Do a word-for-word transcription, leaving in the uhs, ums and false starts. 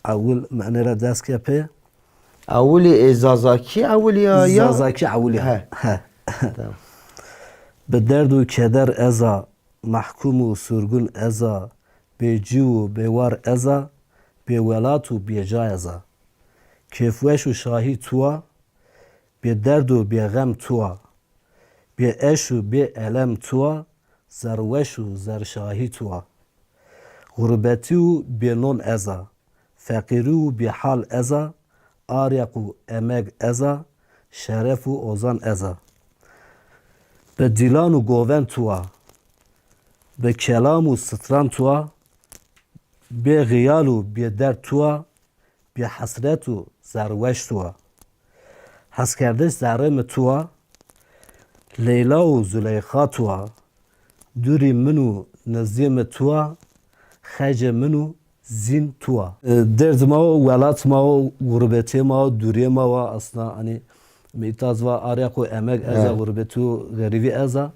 Ewil, mi enê ra dest ke pê. Ewilî ê Zazakî ewilî ya ya? Zazakî ewilî ya. He. He. Tamam. Bi derd û keder ez a, mehkûm û surgun ez a, bê cî û bê war ez a, bê welat û bê ca ez a. Kêfweş û şahî tu a, bê derd û bê xem tu a. Bê eş û bê elem tu a, zerweş û zerşahî tu a. Xurbetî û bê non ez a, feqîrî û bê hal ez a, aryeq û emeg ez a, şeref û ozan ez a. Bi dîlan û govend tu a, bi kelam û stran tu a, bê xîyal û bê derd tu a, bê hesret û zerweş tu a. Heskerdiş zerrê mi tu a, Leyla û Zuleyxa tu a, dûrî min û nizdîyê mi tu a, xecê min û zîn tu a. E, derd ma o, welat ma o, xurbetê ma o, dûriyê ma wa, aslında hani mi îta ez va aryeq û emeg ez a, Evet. xurbetî û xerîbî ez a.